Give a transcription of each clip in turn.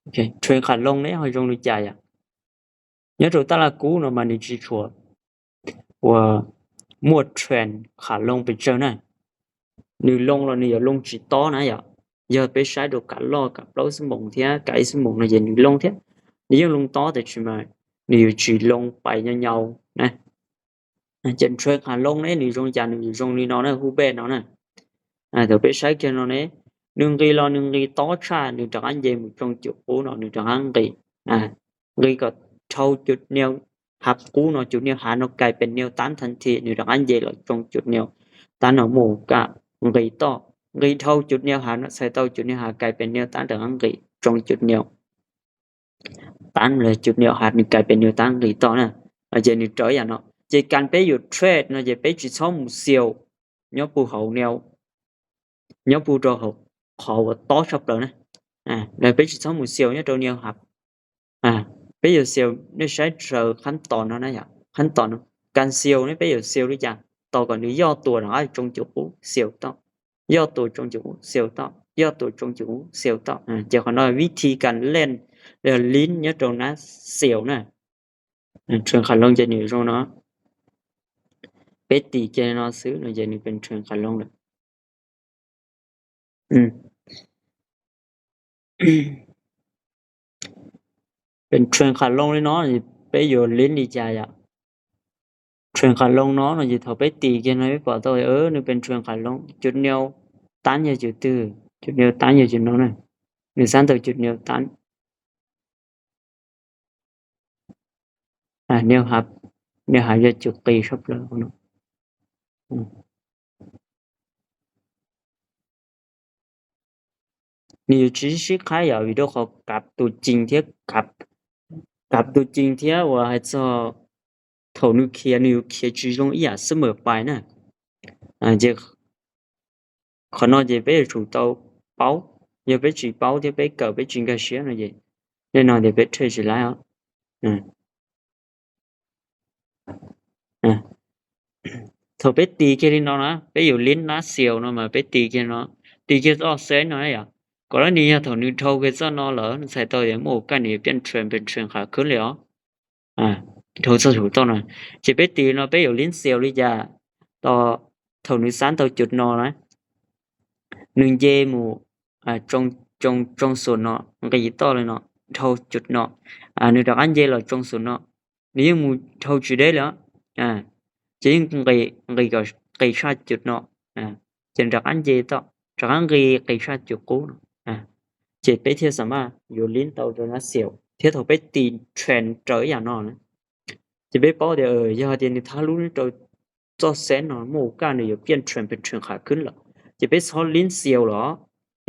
OK, trend ຂາລົງເດ້ ເຮົາລົງດູຈ່າຍອະ. Nhớ trong ta là cũ nó mà nụ chỉ chuột của mua trend ຂາລົງເປັນເຈົ້ານະ. ນຶ່ງລົງແລ້ວ ນຶ່ງຢາກລົງຈີ່ຕໍ່ນະຢາກ ຢາກໄປໃຊ້ໂດຍການລໍກະເປົາສະໝົງເທື່ອ ກາຍສະໝົງນະ ຢາກນຶ່ງລົງເທື່ອ ນຶ່ງຍັງລົງຕໍ່ແຕ່ຊິມາ ນຶ່ງຢູ່ຈີ່ລົງໄປຍາວໆນະ. ອາ ຈະເທຣດຂາລົງເດ້ ນຶ່ງຈົ່ງຈານ ນຶ່ງຈົ່ງນີ້ເນາະ ນະ ຮູບແບບເນາະນະ. ອາ ເດີ ໄປໃຊ້ແຄ່ເນາະເດ້ ໜຶ່ງກີໂລ ໜຶ່ງກີຕໍ່ຊາ ໜຶ່ງຕະການເຢັນໝູ່ ຈົ່ງຈຸດກູເນາະ ໜຶ່ງຕະການກີ ອາ ກີກໍເທົ່າຈຸດແນວຮັບກູເນາະ ຈຸດແນວຮັບເນາະ ກາຍເປັນແນວຕ້ານທັນທີ ໜຶ່ງຕະການເຢັນລະ ຈົ່ງຈຸດແນວຕ້ານເນາະ ໝູ່ກະກີຕໍ່ ກີເທົ່າຈຸດແນວຮັບເນາະ ໃສ່ຕໍ່ຈຸດແນວຮັບ ກາຍເປັນແນວຕ້ານຕະການກີ ຈົ່ງຈຸດແນວ ຕາມເລີຍ ຈຸດແນວຮັບນີ້ກາຍເປັນແນວຕ້ານລີຕໍ່ນະ ອາຈະນີ້ເຈົ້າຢ່າເນາະ ຈະການໄປຢູ່ເທຣດເນາະ ຈະໄປຈິຊອມໝູ່ຊຽວ ຍອບຜູ້ເຮົາແນວ ຍອບຜູ້ເຮົາ ເຂົາຕໍ່ຊັບເລີນະ ອາ ແລ້ວໄປຈິຊອມໝູ່ຊຽວ ຍອບຕົວແນວຮັບ ອາ ໄປຢູ່ຊຽວ ໄດ້ໃຊ້ເຊີຂັ້ນຕອນເນາະນະ ຂັ້ນຕອນການຊຽວນີ້ ໄປຢູ່ຊຽວຫຼືຈະຕໍ່ກ່ອນ ຫຼືຍໍຕົວເນາະ ຈົ່ງຈຸດກູຊຽວຕໍ່ ຍໍຕົວຈົ່ງຈຸດກູຊຽວຕໍ່ ຍໍຕົວຈົ່ງຈຸດກູຊຽວຕໍ່ ອາ ຈະຂໍນ້ອຍວິທີການເລ່ນ ແລ້ວຫຼິ້ນຍອບຕົວນະ ຊຽວນະ ອາ ເທິງຂາລົງຈະໜີລົງເນາະ ໄປຕີແກ່ເນາະ ຊື້ເນາະ ຈະໜີເປັນເທິງຂາລົງເລີຍ ອືມ ເປັນເທິງຂາລົງເລີຍເນາະ ໄປຢູ່ຫຼິ້ນດີຈາຍອະ ເທິງຂາລົງເນາະ ເນາະ ຈະເຂົ້າໄປຕີແກ່ເນາະ ໄປປອດຕໍ່ ເອີ ນີ້ເປັນເທິງຂາລົງ ຈຸດແນວຕ້ານຢູ່ຈຸດຕື້ ຈຸດແນວຕ້ານຢູ່ຈຸດນັ້ນນະ ນີ້ຊັ້ນຕໍ່ຈຸດແນວຕ້ານ ອາ ແນວຮັບ ແນວຮັບຈະຈຸດຕີຊັບເລີຍເນາະ ອືມ ນີ້ຢູ່ທີ່ຊິຂາຍ ອາ ວິດີໂອເຂົາກັບຕົວຈິງເທື່ອ ກັບ ກັບຕົວຈິງເທື່ອວ່າໃຫ້ເຈົ້າ ເທົ່າໜຶ່ງເຄຍ ໜຶ່ງເຄຍຈີ່ຍົງອີ່ຫຍັງສະເໝີໄປນະ ອາ ຈະ ຂະນ້ອຍຈະໄປຖືເຕົາເປົາ ຢ່າໄປຈີ່ເປົາ ຈະໄປເກີບໄປຈິງກາເຊຍນະເຢ ແນ່ນອນຈະໄປເທຣດຊິຫຼາຍເອົາ ອາ ອາ ເທົ່າໄປຕີແກ່ນີ້ເນາະນະ ໄປຢູ່ຫຼິ້ນນະຊຽວເນາະ ມາໄປຕີແກ່ເນາະ ຕີແກ່ອອກເຊນເນາະ ຍາ ກໍລະນີເທົ່າໜຶ່ງເທົ່າເຄຍເຈົ້າເນາະ ແລ້ວໃສ່ຕໍ່ຍັງບໍ່ໂອກາດນີ້ປ່ຽນເທຣນເປັນເທຣນຂາຂຶ້ນເລີຍເອົາ ອາ ໂທສະສູຕ້ອງນະ ຈະໄປຕີເນາະ ໄປຢູ່ຫຼິ້ນຊຽວຫຼືຈະຕໍ່ເທົ່າໜຶ່ງຊັ້ນຕໍ່ຈຸດເນາະນະ ໜຶ່ງເຢໝູ່ ອາ ຈົ່ງ ຈົ່ງ ຈົ່ງສູນເນາະ ມັນກໍຍິງຕໍ່ເລີຍເນາະ ເທົ່າຈຸດເນາະ ອາ ໜຶ່ງຕະການເຢລະຈົ່ງສູນເນາະ ນີ້ຍັງໝູ່ເທົ່າຈຸດເດແລ້ວ ອາ ຈະຍິງກີ ກີກໍກີຊາດຈຸດເນາະ ອາ ຈະຕະການເຢຕໍ່ ຕະການກີ ກີຊາດຈຸດກູເນາະ ອາ ຈະໄປທຽບສາມາດຢູ່ຫຼິ້ນຕໍ່ໂດນາຊຽວ ທຽບເທົ່າໄປຕີເທຣນເຕີຢ່າງເນາະ ຈະໄປເປົ້າດຽວ ເອີ ຢ່າດຽວນີ້ທະລຸໂຕ ເຈາະເສັ້ນເນາະ ມີໂອກາດນີ້ຈະປ່ຽນເທຣນເປັນເທຣນຂາຂຶ້ນລະ ຈະໄປຊອດຫຼິ້ນຊຽວລະ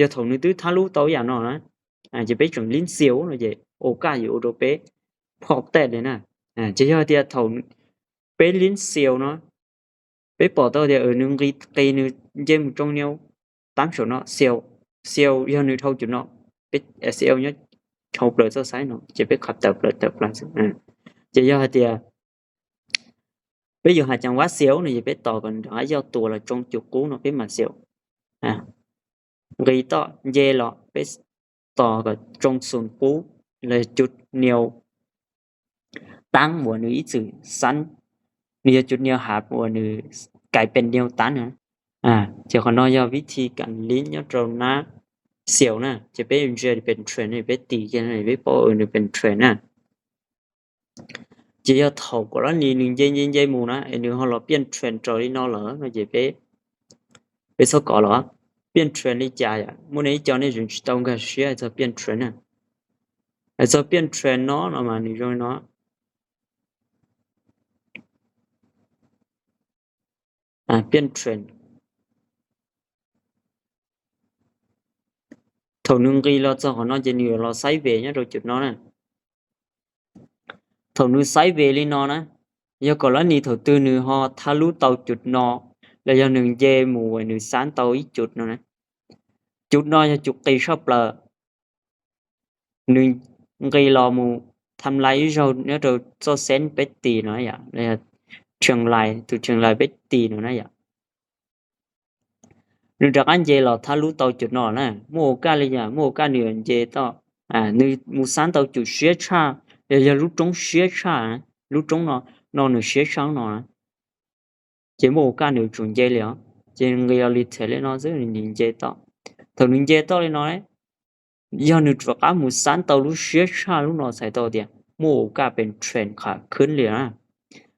ຢ່າເທົ່າໜຶ່ງຕື້ທະລຸເຕົາຢ່າງເນາະນະ ອາ ຈະໄປຈົນຫຼິ້ນຊຽວລະ ຈະໂອກາດຢູ່ໂອໂດເປ ພອກແຕກເລີຍນະ ອາ ຈະຢ່າດຽວເທົ່າໄປຫຼິ້ນຊຽວເນາະ ໄປປອດເຕົາດຽວ ເອີ ໜຶ່ງກີ ກີໜຶ່ງເຢມຈົ່ງແນວ ຕາມໂຊນເນາະ ຊຽວ ຊຽວ ຢ່າໜຶ່ງເທົ່າຈຸດເນາະ ເປັນເອສແອລເນາະ ເທົ່າເປີດເຈົ້າໄຊເນາະ ຈະໄປຂັບເຕີເປີດເຕີປາ ອາ ຈະຢ່າດຽວ ໄປຢູ່ຫາຈັງຫວະຊຽວນີ້ ຈະໄປຕໍ່ກັນຫາເຈົ້າຕົວລະຈົ່ງຈຸດກູເນາະ ເປັນມາຊຽວ ອາ ກີຕໍ່ເຢລະ ໄປຕໍ່ກັບຈົ່ງສູນກູ ລະຈຸດແນວຕັ້ງບໍ່ໜຶ່ງອີກຊື່ຊັ້ນ ນີ້ຈະຈຸດແນວຫາບໍ່ໜຶ່ງກາຍເປັນແນວຕັນນະ ອາ ຈະຂໍນ້ອຍຢ່າວິທີການຫຼິ້ນ ຢ່າເຈົ້ານະ ຊຽວນະ ຈະໄປເປັນເທຣນ ໄປຕີກັນ ໄປເປົ້າເອີ ເປັນເທຣນນະ ຈະຢ່າເທົ່າກໍລະນີໜຶ່ງເຢ ເຢ ເຢໝູ່ນະ ໄອ້ໜຶ່ງເຮົາລະປ່ຽນເທຣນຈອລີນອລເນາະ ຈະໄປ ໄປຊອກກໍລະ ປ່ຽນເທຣນນີ້ຈາຍອະ ມື້ນີ້ເຈົ້ານີ້ຈະຕ້ອງກາເຊຍ ຈະປ່ຽນເທຣນນະ ຈະປ່ຽນເທຣນເນາະ ເນາະ ມານີ້ຈອຍເນາະ ອາ ປ່ຽນເທຣນ ເທົ່າໜຶ່ງກີລະ ຈະຂໍນ້ອຍຈະນີ້ລະໄຊເວຍ ໂຕຈຸດເນາະນະ ເທົ່າໜຶ່ງໄຊເວລີເນາະນະ ຢ່າກໍລະນີເທົ່າຕື່ນໜຶ່ງຮອດທະລຸເຕົາຈຸດເນາະ ລະຢ່າໜຶ່ງເຢໝູ່ໄວ້ໜຶ່ງຊັ້ນເຕົາອີກຈຸດເນາະນະ ຈຸດເນາະ ຢ່າຈຸດກີຊອບເປີ ໜຶ່ງກີລະໝູ່ທຳລາຍຢູ່ເຈົ້າເນາະ ເຈົ້າເສັ້ນໄປຕີເນາະ ຢ່າ ລະເທິງລາຍ ຈຸດເທິງລາຍໄປຕີເນາະນະ ຢ່າ ໜຶ່ງຕະການເຢລະທະລຸເຕົາຈຸດເນາະນະ ມີໂອກາດລະຢ່າ ມີໂອກາດໜຶ່ງເຢຕໍ່啊，你没三到就歇差，要要入中歇差啊，入中呢，那你歇差呢，就没有干那种节了，就那个要你才来呢，这个你节到，头你节到了呢，要你做干没三到入歇差入呢才到的，没有干变全卡ขึ้น了啊。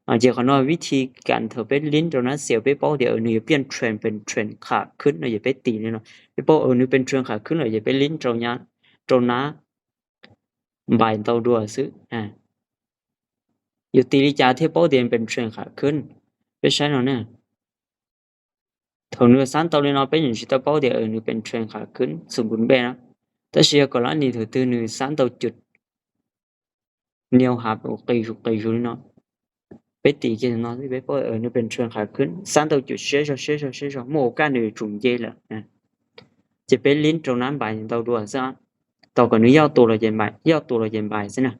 ອາ ຈະ ຂະນ້ອຍ ວິທີການເທີເປັດລິ້ນໂຕນັ້ນ ເຊວເປັດເປົ້າດຽວ ເອີ ໜຶ່ງ ຈະປ່ຽນເທຣນເປັນເທຣນຂາຂຶ້ນເນາະ ຢ່າໄປຕີເລີຍເນາະ ເປັດເປົ້າ ເອີ ໜຶ່ງ ເປັນເທຣນຂາຂຶ້ນ ແລ້ວຢ່າໄປລິ້ນໂຕຍາ ໂຕໜ້າ ບາຍໂຕດ່ວນຊື່ ອາ ຢູ່ຕີລິຈາ ເທວເປົ້າດຽວ ເປັນເທຣນຂາຂຶ້ນ ເປັນໄຊເນາະ ເນາະ. ໂທໜຶ່ງ ສາມ ໂຕເລີຍເນາະ ເປັນຫຍັງຊິໂຕເປົ້າດຽວ ເອີ ໜຶ່ງ ເປັນເທຣນຂາຂຶ້ນ ສົມບູນແບບນະ ແຕ່ເສຍກໍລະນີ້ ໂທໜຶ່ງ ສາມ ໂຕຈຸດ ແນວຮັບ ໂອເຄ ໂອເຄ ຢູ່ນີ້ເນາະ ໄປຕີເກມເນາະ ໄປເປີດ ເອີ ນີ້ເປັນເທຣນຂາຂຶ້ນ ສາມ ໂຕຈຸດ ເຊຊອ ເຊຊອ ເຊຊອ ໂມການນີ້ຈຸ່ມເຈແລ້ວນະ ຈະເປັນລິ້ນໂຕນັ້ນບາຍ ໂຕດ່ວນຊະ ໂຕກໍນີ້ຍາວໂຕລະເຢັນບາຍ ຍາວໂຕລະເຢັນບາຍຊະນະ